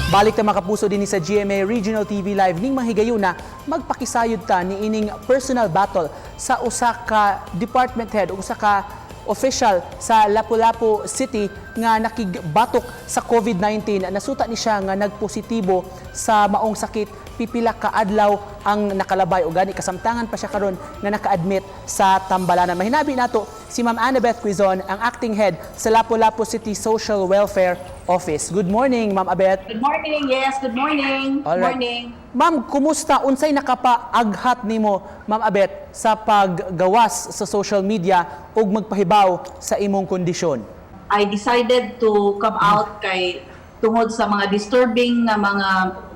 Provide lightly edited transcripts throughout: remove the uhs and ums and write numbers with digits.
Balik ta, mga kapuso, dinhi sa GMA Regional TV Live ning mahigayuna, magpakisayod ta ni ining personal battle sa usa ka department head o usa ka official sa Lapu-Lapu City nga nakigbatok sa COVID-19. Nasuta ni siya nga nagpositibo sa maong sakit pipila ka adlaw ang nakalabay o gani kasamtangan pa siya karon nga naka-admit sa Tambalanan. Mahinabi nato si Ma'am Annabeth Quizon, ang acting head sa Lapu-Lapu City Social Welfare Office. Good morning, Ma'am Abet. Good morning. Yes, good morning. Alright. Morning. Ma'am, kumusta? Unsay nakapaaghat nimo, Ma'am Abet, sa paggawas sa social media ug magpahibaw sa imong kondisyon? I decided to come out kay tungod sa mga disturbing na mga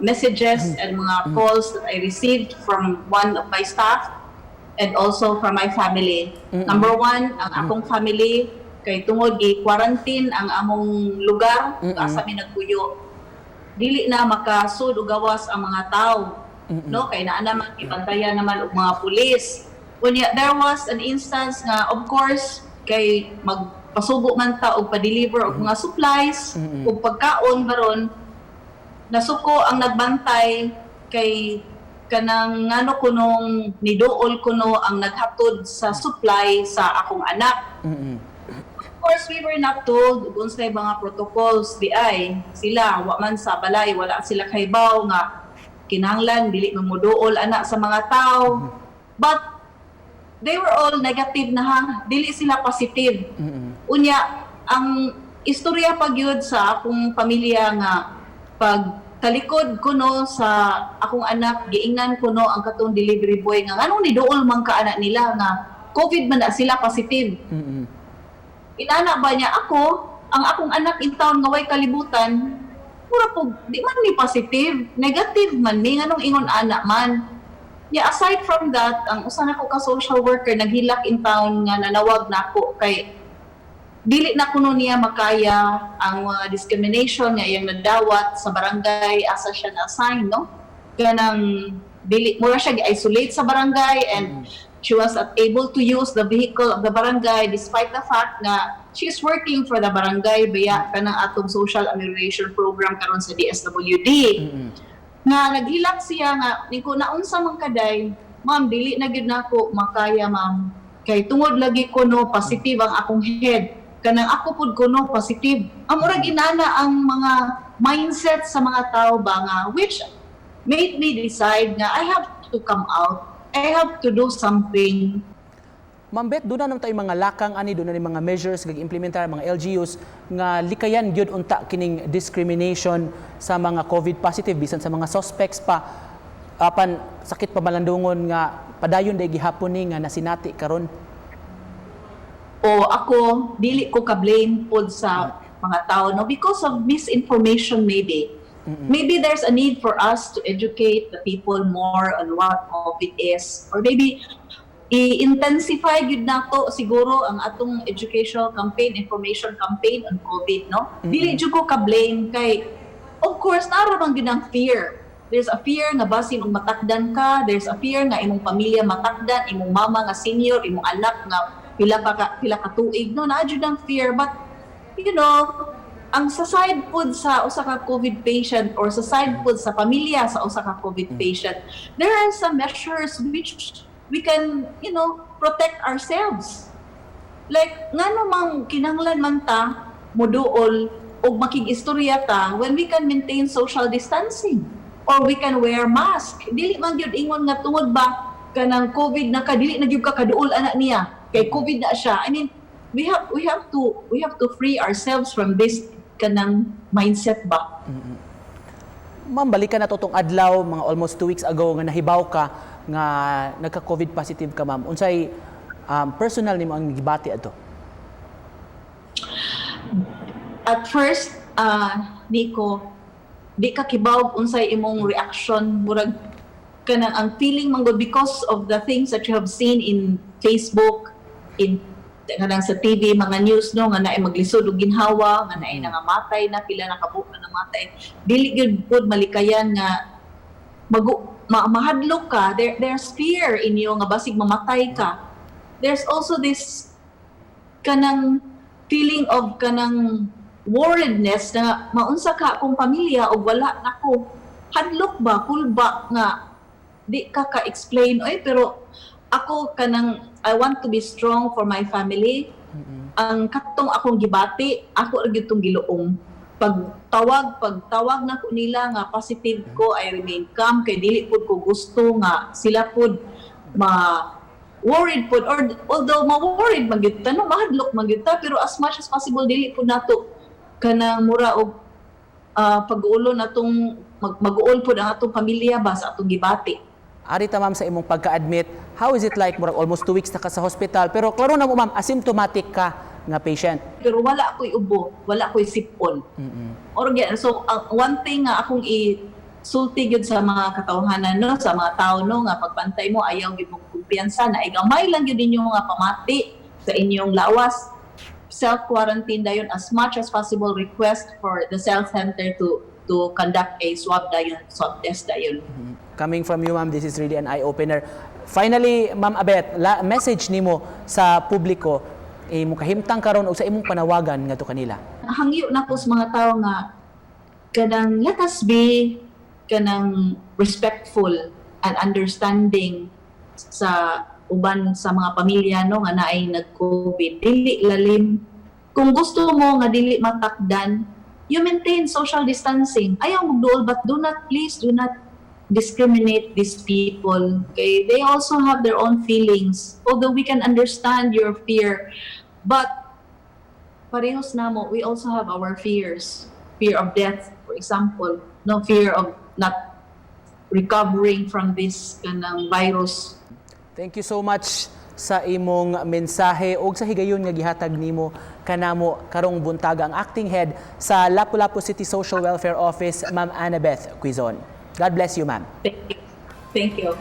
messages and mga calls that I received from one of my staff and also from my family. Number one, ang akong family kay tungod gi-quarantine ang among lugar asa mi nagpuyo. Dili na makasud o gawas ang mga tao. No, kay naa naman gibantayan naman og mga pulis. Unya there was an instance nga, of course, kay magpasugo man ta og pa-deliver og mga supplies ug pagkaon baron, nasuko ang nagbantay kay kanang ngano kunong niduol kuno ang naghatod sa supply sa akong anak. Of course, we were not told kung unsay mga protocols di ay sila wa man sa balay, wala sila kahibaw nga kinahanglan dili mamuduol ana sa mga tao. But they were all negative na ha, dili sila positive. Unya ang istorya pa gyud sa akong pamilya nga pag talikod kuno sa akong anak, giingnan kuno ang katong delivery boy nga nganong niduol man ka anak nila nga COVID man na sila, positive. Inana ba niya ako, ang akong anak in town nga way kalibutan, mura po, di man ni positive, negative man mi, nganong ingon ana man. Yeah, aside from that, ang usa nako ka social worker naghilak in town nga nanawag nako kay dili na kuno niya makaya ang mga discrimination nga iyang nadawat sa barangay asa siya na-assign, no? Kanang dili mura siya gi-isolate sa barangay and she was not able to use the vehicle of the barangay despite the fact nga she is working for the barangay baya kanang atong social amelioration program karon sa DSWD. Nga naghilak siya nga niko, "Naunsa man kaday, ma'am? Dili na gyud nako makaya, ma'am, kay tungod lagi ko no positive ang akong head, kanang ako pud kuno positive." Ang murag inana ang mga mindset sa mga tao ba nga which made me decide nga I have to come out, I have to do something. Ma'am Beth, doon na naman tayo mga lakang ani, doon na mga measures gag implementar mga LGUs nga likayan gyud unta kining discrimination sa mga COVID positive bisan sa mga suspects pa, apan sakit pa malandungon nga padayon day gihapon ni nga nasinati karon. O ako, dili ko ka-blame pod sa mga tao, no, because of misinformation maybe. Maybe there's a need for us to educate the people more on what COVID is or maybe i-intensify gyud nato siguro ang atong educational campaign, information campaign on COVID, no? Dili jud ko ka-blame kay of course naa ra man gyud ang fear. There's a fear nga basin og matakdan ka, there's a fear nga imong pamilya matakdan, imong mama nga senior, imong anak nga pila ka tuig, no? Naa jud ang fear, but ang sa side pod sa usa ka COVID patient or sa side pod sa pamilya sa usa ka COVID patient, there are some measures which we can protect ourselves. Like ngano mang kinahanglan man ta moduol og makig-istorya ta when we can maintain social distancing or we can wear mask? Dili man gyud ingon nga tungod ba kanang COVID na ka, dili na gyud ka kaduol ana niya kay COVID na siya. I mean, we have to free ourselves from this kanang mindset ba. Ma'am, balikan na to tong adlaw, mga almost 2 weeks ago nga nahibaw ka nga nagka-COVID positive ka, ma'am. Unsay personal nimo ang gibati adto? At first, Nico, di ka kibaw unsay imong reaction. Murag kanang ang feeling man gud, because of the things that you have seen in Facebook, in kanang sa TV, mga news, no, nga naay maglisod og ginhawa, nga naay nangamatay na, pila na kabuok na namatay, dili gyud pud malikayan nga mahadlok ka. There's fear in you nga basig mamatay ka. There's also this kanang feeling of kanang worriedness na maunsa ka akong pamilya og wala nako. Hadlok ba, kulba nga di ka ka-explain, oy. Pero ako, kanang I want to be strong for my family. Ang katong akong gibati, ako ra gyud tong giluong. Pagtawag nako nila nga positive ko, I remain calm kay dili pud ko gusto nga sila pud ma worried pud, or although ma-worried man gyud ta, no, mahadlok man gyud ta, pero as much as possible dili pud nato kanang mura og pag-ulo natong mag-uol pud ang atong pamilya ba sa atong gibati. Ari ta, ma'am, sa imong pagka-admit, how is it like, murag almost 2 weeks na ka sa hospital, pero klaro na mo, ma'am, asymptomatic ka nga patient? Pero wala ko'y ubo, wala ko'y sipon. Or so ang one thing nga akong i sulti gyud sa mga katawhanan, no, sa mga tao, no, nga pagbantay mo, ayaw gyud mong kumpiyansa na gamay lang gyud ninyo nga pamati sa inyong lawas. Self quarantine dayon. As much as possible, request for the health center to conduct a swab dayon, swab test dayon. Coming from you, ma'am, this is really an eye-opener. Finally, Ma'am Abet, la message nimo sa publiko, imo kahimtang karon og sa imong panawagan ngadto kanila. Hangyo na ko sa mga tao nga kanang let us be kanang respectful and understanding sa uban sa mga pamilya, no, nga naay nag-COVID. Dili lalim. Kung gusto mo nga dili matakdan, you maintain social distancing. Ayaw magduol, but do not, please do not discriminate these people, okay? They also have their own feelings. Although we can understand your fear, but parehos namo, we also have our fears. Fear of death, for example, no, fear of not recovering from this kanang virus. Thank you so much sa imong mensahe ug sa higayon nga gihatag nimo kanamo karong buntaga, ang acting head sa Lapu-Lapu City Social Welfare Office, Ma'am Annabeth Quizon. God bless you, ma'am. Thank you. Thank you.